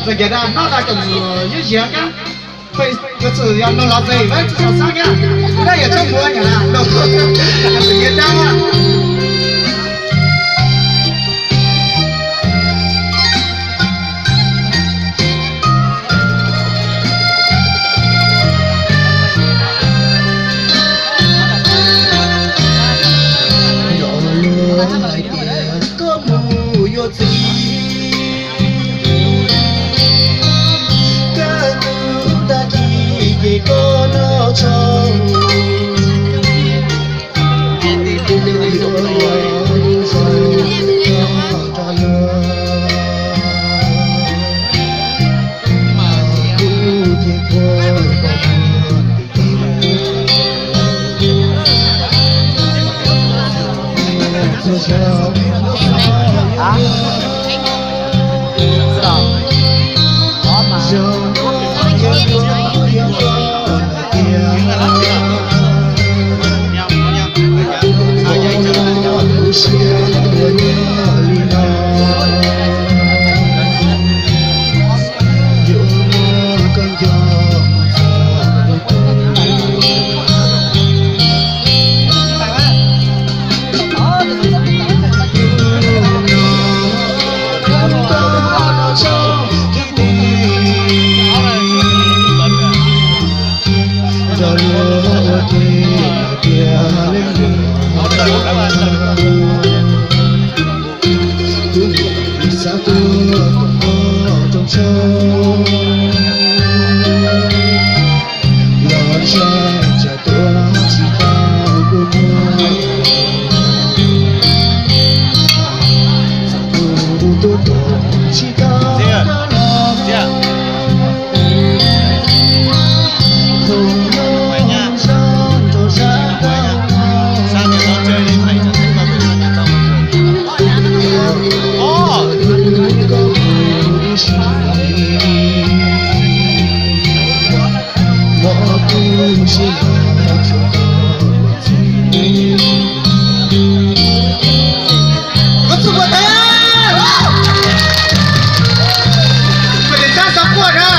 Txawm yog dag noj dag cov mus yuav ziav kab, pheej yuav txwm yog nug los txwm ib txwm xav xab kab, kuv dag yog txhob muab nyam las nug, yog txwm yog dab. Yog luag hais tias koj mus yuav txiv, kaj ntug tag kis ces koj noj tshoob. Kuv nim xav tuaj koom koj rooj tshoob, los saib tsam tuaj tsis tau kuv muag. Txawm kuv tuaj koom tsis tau koj los, thoom nyob zoo rau sab koj. Koj txhob ua teb, koj tsis txhob xav quaj na.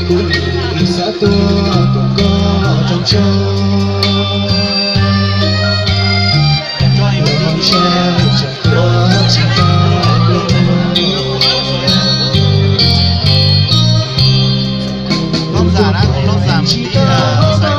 Kuv nim xav tuaj koom koj rooj tshoob, los saib tsam tuaj tsis tau kuv muag. Kuv tuaj koom tsis tau koj